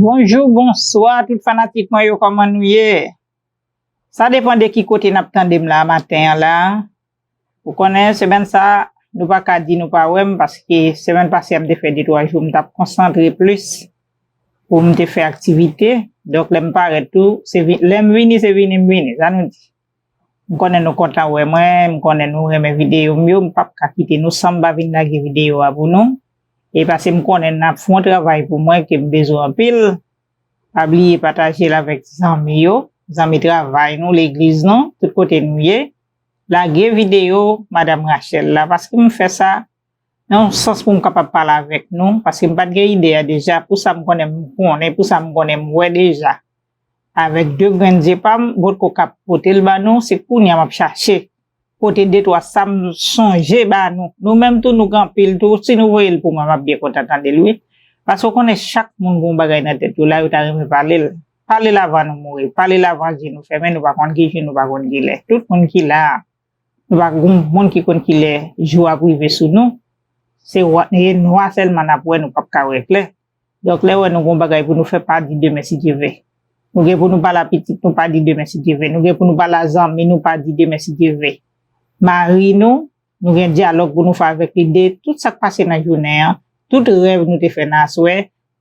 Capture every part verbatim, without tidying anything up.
Bonjou, bonswa, tout fanatik mwen yo, kòman nou ye? Sa depann de ki kote n ap tande m la maten an la. Ou konnen, semèn sa, nou pa ka di nou pa wè m, paske semèn pase a m te fè de twa jou, m t ap konsantre plis pou m te fè aktivite. Donk, lè m parèt tou, se vi-, lè m vini, se vini m vini, sa nou di. M konnen nou kontan wè mwen, m konnen nou renmen videyo m yo, m p ap ka kite nou san m pa vin lage videyo a pou nou. E paske m konnen n ap fè yon travay pou mwen ke m bezwen anpil. Pa bliye pataje l avèk zanmi yo, zanmi travay nou, legliz nou, tout kote nou ye. Lage videyo Madanm Rachel la, paske m fè sa nan yon sans pou m kapab pale avèk nou, paske m pa t gen ide a deja, pou sa m konnen m konnen, pou sa m konnen m wè deja. Avèk de grenn zye pa m, potko k ap pote l ba nou, se kounye a m ap chache pote de twa sa m sonje ba nou. Nou menm tou, nou gen anpil tou, si nou voye l pou mwen, m ap byen kontan tande l, wi. Paske w konnen chak moun gen yon bagay nan tèt yo, la yo ta renmen pale l. Pale l avan nou mouri, pale l avan je nou fèmen, nou pa konn ki jou, nou pa konn ki lè. Tout moun ki la a, nou pa gen moun ki konn ki lè jou ap rive sou nou. Se wa-, e nwa sèlman n ap wè, nou p ap ka wè klè. Donk, lè w wè nou gen yon bagay pou nou fè, pa di demen si Dye vle. Nou gen pou nou pale a pitit nou, pa di demen si Dye vle. Nou gen pou nou pale a zanmi nou, pa di demen si Dye vle. Mari nou, nou gen dyalòg pou nou fè avèk li de tout sa k pase nan jounen an, tout rèv nou te fè nan aswè,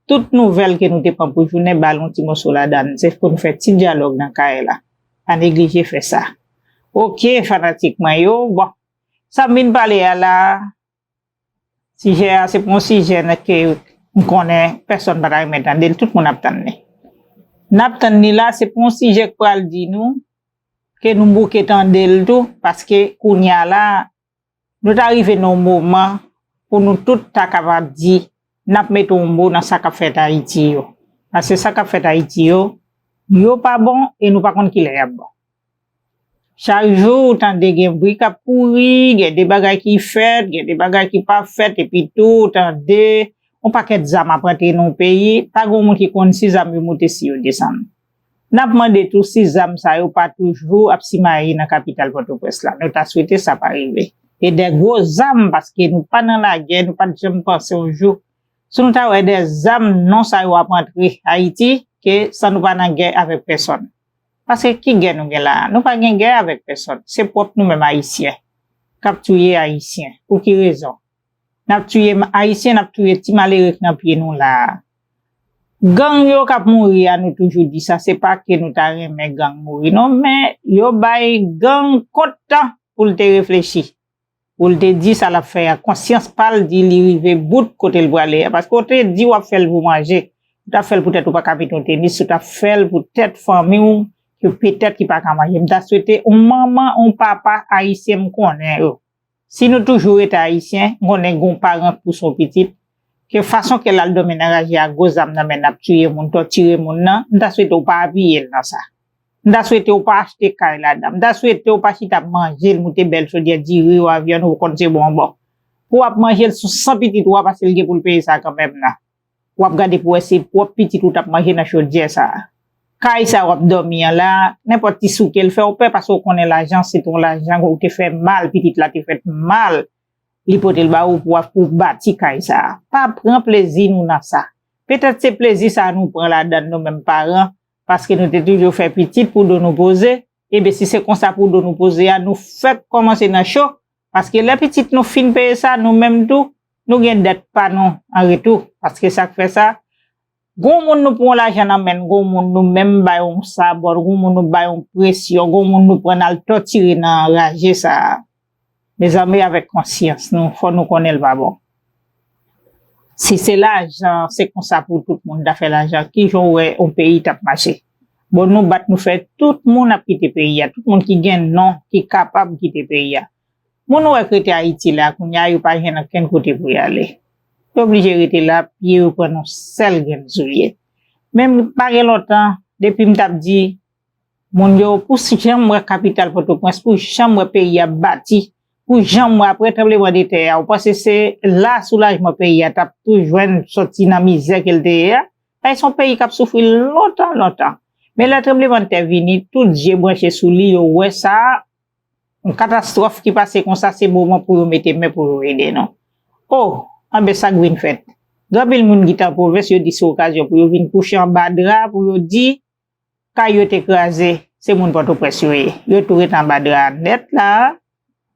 tout nouvèl ke nou te pran pou jounen, ba l yon ti moso ladan l. Se pou nou fè ti dyalòg nan kay la. Pa neglije fè sa. Oke, fanatik mwen yo. Bon, sa m vin pale a la, sijè a, se pa yon sijè ke m konnen pèsonn pa ta renmen tande l, tout moun ap tann li. N ap tann li la, se pa yon sijè k pral di nou, ke nou bouke tande l tou, paske kounye a la, nou ta rive nan yon moman pou nou tout ta kapab di, n ap mete yon mo nan sa k ap fèt Ayiti yo. Paske sa k ap fèt Ayiti yo, yo pa bon e nou pa konn ki lè y ap bon. Chak jou, ou tande gen bri k ap kouri, gen de bagay ki fèt, gen de bagay ki pa fèt, epi tou, ou tande yon pakèt zam ap rantre nan yon peyi, pa gen yon moun ki konn si zam yo moute, si yo desann. N ap mande tou si zam sa yo pa toujou ap simaye nan kapital Pòtoprens la. Nou ta swete sa pa rive. E de gwo zam, paske nou pa nan lagè, nou pa t janm panse yon jou. Si nou ta wè de zam non sa yo ap rantre Ayiti, ke san nou pa nan gè avèk pèsonn. Paske ki gè nou gen la a? Nou pa gen gè avèk pèsonn. Se pwòp nou menm Ayisyen k ap touye Ayisyen. Pou ki rezon? N ap touye m-, Ayisyen, n ap touye ti malere k nan pye nou la a. Gang yo k ap mouri a, nou toujou di sa, se pa ke nou ta renmen gang mouri non, men yo bay gang kont tan pou l te reflechi, pou l te di sa l ap fè a. Konsyans pa l di li rive bout kote l prale a, paske w te di w ap fè l pou manje, ou t ap fè l poutèt ou pa ka mete yon tenis, ou t ap fè l poutèt fanmi w, ke petèt ki pa ka manje. M ta swete yon manman, yon papa ayisyen m konnen yo, si nou toujou rete ayisyen, m konnen gen yon paran k pouse yon pitit, ke fason ke l al dòmi nan raje a, gwo zam nan men n ap tiye moun, tòtire moun nan, m ta swete w pa apiye l nan sa. M ta swete w pa achte kay ladan. M ta swete w pa chita ap manje l, moute bèl chodyè diri ou a vyann ou konn se bon bon. Pou w ap manje l sou san pitit ou a, paske l gen pou l peye sa kanmenm nan. W ap gade pou wè se pwòp pitit ou t ap manje nan chodyè sa a. Kay sa w ap dòmi an la, nenpòt ti sou ke l fè w pè, paske w konnen lajan se te yon lajan ou te fè mal, pitit la te fèt mal, li pote l ba ou pou w ap, pou w bati kay sa a. Pa pran plezi nou nan sa. Petèt se plezi sa a nou pran ladan l nou menm paran, paske nou te toujou fè pitit pou do nou poze. Ebyen, si se konsa pou do nou poze a, nou fèk kòmanse nan cho, paske lè pitit nou fin peye sa, nou menm tou, nou gen dèt pa nou an retou. Paske sa k fè sa, gon moun nou pran lajan nan men n, gon moun nou menm bay yon sabòt, gon moun nou bay yon presyon, gon moun nou pran n al tòtire nan raje sa a. Mezanmi, avèk konsyans nou, fò nou konnen l pa bon. Si se lajan, se konsa pou tout moun ta fè lajan, ki jan w wè yon peyi t ap mache? Bon, nou bat, nou fè, tout moun ap kite peyi a, tout moun ki gen non, ki kapab kite peyi a. Moun ou wè k rete Ayiti la, kounye a, yo pa jwenn okenn kote pou y ale. Yo oblije rete la, pye yo pran nan sèl grenn soulye. Men m pa gen lontan, depi m t ap di, moun yo, pou s-, jan m wè kapital Pòtoprens, pou jan m wè peyi a bati, pou jan m wè apre tranblemanntè a, ou panse se la soulajman peyi a t ap tou jwenn sòti nan mizè ke l te ye a? Sa se yon peyi k ap soufri lontan, lontan. Men lè tranblemanntè vini, tout je branche sou li, yo wè sa, yon katastwòf ki pase konsa, se moman pou yo mete men pou yo ede nou. O, anben sa k vin fèt. Gen anpil moun ki t an pwovens, yo di se okazyon pou yo vin kouche anba dra, pou yo di kay yo te kraze, se moun Pòtoprens yo ye. Yo tou ret anba dra a nèt la.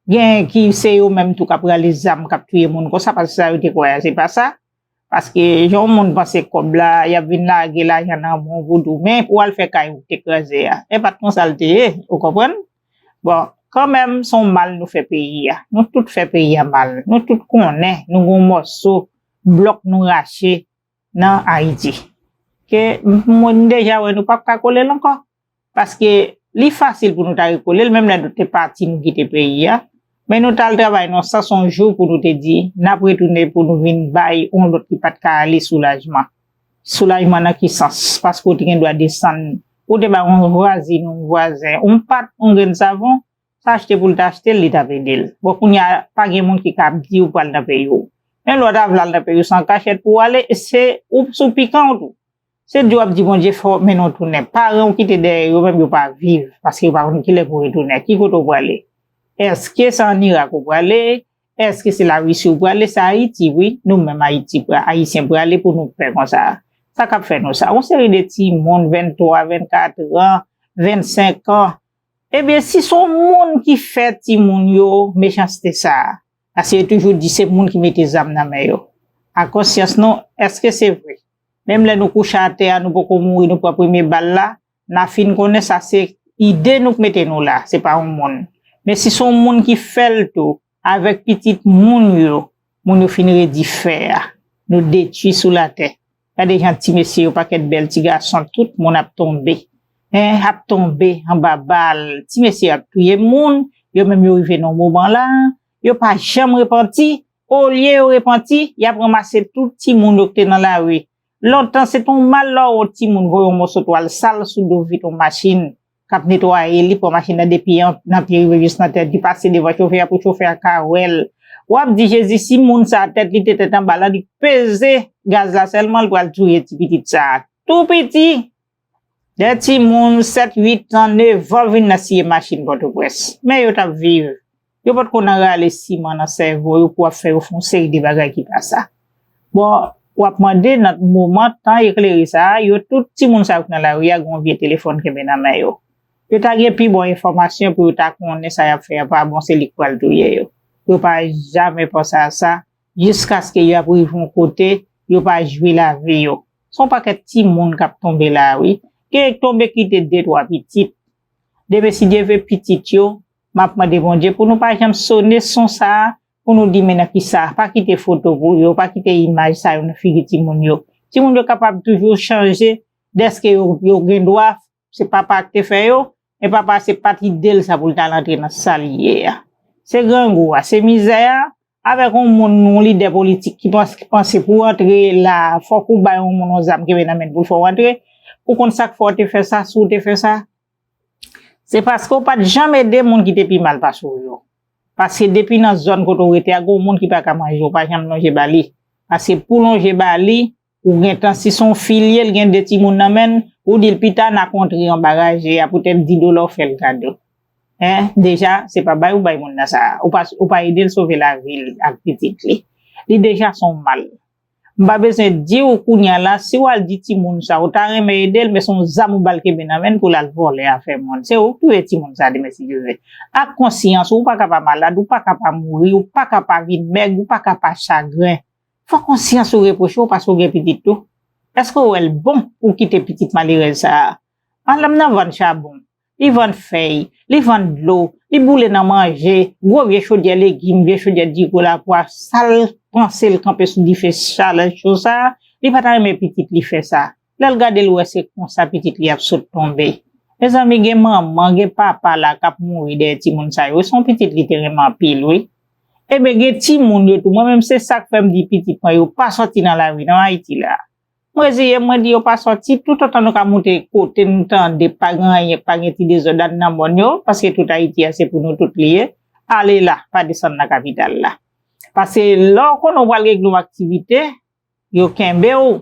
Gen ki se yo menm tou k ap rale zam, k ap touye moun konsa, paske sa yo te kwè a, se pa sa. Paske jan yon moun panse kòb la, y ap vin lage lajan nan men w pou di w, men pou w al fè kay ou te kraze a. E pa t konsa l te ye, ou konprann? Bon, kanmenm, se yon mal nou fè peyi a. Nou tout fè peyi a mal. Nou tout konnen, nou gen yon mòso blòk nou rache nan Ayiti. Ke m deja wè nou p ap ka kole l ankò. Paske li fasil pou nou ta rekole l, menm lè nou te pati, nou kite peyi a. Men nou t al travay nan sans yon jou pou nou te di, n ap retounen pou nou vin bay yon lòt ki pa t ka ale soulajman. Soulajman nan ki sans? Paske w te gen dwa desann, ou te bay yon vwazin, yon vwazen, yon pat, yon grenn savon, sa achte pou l ta achte l, li t ap ede l. Bon, kounye a, pa gen moun ki ka ap di ou pral nan peyi w. Menm lè w ta vle al nan peyi w, se an kachèt pou w ale, e se ou sou pikan w tou. Se di w ap di Bondye fò w mennen w tounen. Paran w kite dèyè yo menm yo pa viv, paske yo pa konn kilè pou retounen. Ki kote w prale? Èske se ann Irak ou prale? Èske se Larisi ou prale? Se Ayiti, wi. Nou menm Ayiti, pra- Ayisyen prale pou nou pè konsa. Sa k ap fè nou sa? Yon seri de timoun, venntwa, vennkat an, vennsenk an. Ebyen, si se yon moun ki fè timoun yo mechanste sa a, paske yo toujou di se moun ki mete zam nan men yo. A konsyans nou, èske se vre? Menm lè nou kouche atè a, nou poko mouri, nou pran premye bal la, n a fin konnen sa se ide nou k mete nou la, se pa yon moun. Men si se yon moun ki fè l tou, avèk pitit moun yo, moun yo fin redi fè a. Nou detwi sou latè. Gade jan ti mesye yo, pakèt bèl ti gason, tout moun ap tonbe. Hein, ap tonbe anba bal. Ti mesye ap touye moun, yo menm yo rive nan moman la, yo pa janm repanti. Olye yo repanti, y ap ranmase tout timoun yo ki te nan lari. Lontan, se t on mal lè w wè yon timoun voye yon mòso twal sal sou do vit yon machin k ap netwaye, li pran machin nan de pye an, nan pye rive jis nan tèt, li pase devan chofè a pou chofè a ka wè l. W ap di, Jezi, si moun sa a tèt li te tèt anba la, li peze gaz la sèlman, l pral touye ti pitit sa a. Tou piti, de timoun sèt, uit an, nèf an vin nan siye machin Pòtoprens. Men yo t ap viv. Yo potko nan rale siman nan sèvo yo pou ap fè yo fè yon seri de bagay ki pa sa. Bon, w ap mande nan moman tan eklere sa a, yo tout timoun sa yo ki nan lari a gen yon vye telefòn kenbe nan men yo. Yo ta gen pi bon enfòmasyon pou yo ta konnen sa y ap fè a pa bon, se li k pral touye yo. Yo pa janm panse a sa, jiskaske y ap rive yon kote, yo pa jwi lavi yo. Se yon pakèt timoun k ap tonbe la a, wi. Gen k tonbe kite de twa pitit. Demen, si Dye vle, pitit yo, m ap mande Bondye pou nou pa janm sone son sa a, pou nou di, men nan ki sa, pa kite foto pou yo, pa kite imaj sa yo nan figi timoun yo. Timoun yo kapab toujou chanje, dèske yo, yo gen dwa, se papa k te fè yo, men papa se pa t ide l sa pou l t al antre nan sa l ye a. Se grangou a, se mizè a, avèk yon moun, yon lidè politik ki panse, ki panse pou w antre la, fòk ou bay yon moun yon zam kenbe nan men l pou l fè w antre, ou konn sa k fè w te fè sa, si w te fè sa? Se paske w pa t janm ede moun ki te pi mal pase w yo. Paske depi nan zòn kote w rete a, gen yon moun ki pa ka manje, w pa janm lonje ba li. Paske pou w lonje ba li, ou gentan, si se yon fi l ye, l gen de timoun nan men l, ou di l pita n a kontre anba raje a, poutèt dis dola w fè l kado. Hein, deja, se pa bay ou bay moun nan sa a. Ou pa, ou pa ede l sove lavi l ak pitit li. Li deja se yon mal. M pa bezwen di w kounye a la, si w al di timoun sa, ou ta renmen ede l, men se yon zam ou ba l kenbe nan men l pou l al vòlè afè moun. Se ou k touye timoun sa demen si Dye vle. Ak konsyans ou, ou pa ka pa malad, ou pa ka pa mouri, ou pa ka pa vin mèg, ou pa ka pa chagren. Fò konsyans ou repwoche w paske w gen pitit tou. Èske w wè l bon pou w kite pitit malerèz sa a? Madanm nan vann chabon, li vann fèy, li vann dlo, li boule nan manje, gwo vye chodyè legim, vye chodyè diri, lapwa, sa l panse l kanpe sou dife chalè cho sa a, li pa ta renmen pitit li fè sa. Lè l gade l wè se konsa pitit li ap sot tonbe. Mezanmi, gen manman, gen papa la k ap mouri dèyè timoun sa yo. Se yon pitit li te renmen anpil, wi. Ebyen, gen timoun yo tou. Mwen menm, se sa k fè m di pitit mwen yo, pa sòti nan lari non, Ayiti la. Mwen reziye m, mwen di yo pa sòti, toutotan nou ka moute kote nou tande, pa gen anyen, pa gen ti dezòd nan mòn yo, paske tout Ayiti a se pou nou tout li ye. Ale la, pa desann nan kapital la. Paske lè w konnen w pral regle yon aktivite, yo kenbe w.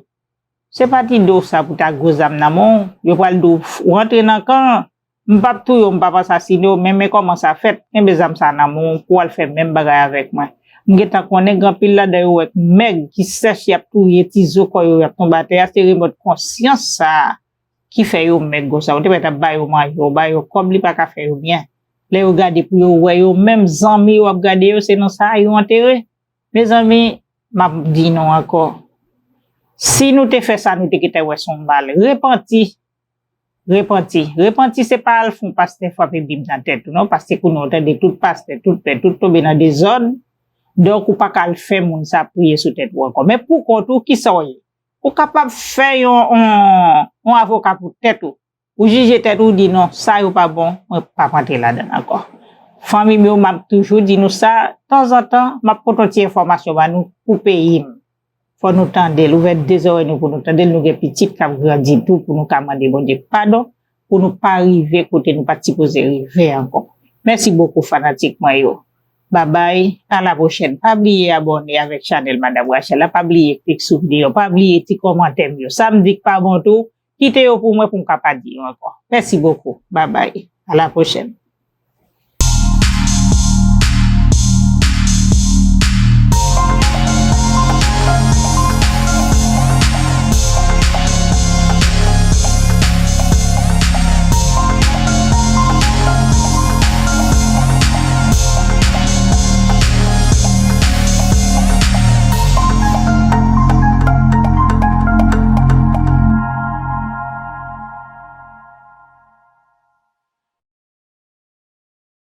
Se pa t ide w sa pou ta gwo zam nan men w. Yo pral di w f- w antre nan kan an. M p ap touye w, m p ap asasine w, men men kòman sa fèt, kenbe zam sa nan men w pou w al fè menm bagay avèk mwen. M gentan konnen gen anpil ladan yo wè k mèg ki sèch, y ap touye ti zo kò yo, y ap tonbe atè a. Se remòd konsyans sa a ki fè yo mèg konsa. Ou te mèt ap ba yo manje, ou ba yo kòb, li pa ka fè yo byen. Lè yo gade pou yo wè yo menm, zanmi yo ap gade yo, se nan sa a yo antere. Mezanmi, m ap di nou ankò, si nou te fè sa, nou te gentan wè se yon mal. Repanti, repanti, repanti, se pa al fè yon pastè frape Bib nan tèt ou non, paske kounye a ou tande tout pastè, tout pè, tout tonbe nan dezòd. Donk, ou pa ka al fè moun sa priye sou tèt ou ankò. Men pou kont ou, kisa w ye? Ou kapab fè yon, yon, yon avoka pou tèt ou. Ou jije tèt ou, ou di non, sa yo pa bon, mwen p ap antre ladan l ankò. Fanmi m yo, m ap toujou di nou sa, tanzantan, m ap pote yon ti enfòmasyon ba nou pou peyi m. Fò nou tande l, ouvè de zòrèy nou pou nou tande l, nou gen pitit k ap grandi tou, pou nou ka mande Bondye padon, pou nou pa rive kote nou pa t sipoze rive ankò. Mèsi bokou fanatik mwen yo. Babay, a la pwochèn. Pa bliye abòne avèk chanèl Madam Rachel la, pa bliye klik sou videyo, pa bliye ti kòmantè m yo. Sa m di k pa bon tou, kite yo pou mwen pou m ka pa di yo ankò. Mèsi bokou. Babay. A la pwochèn.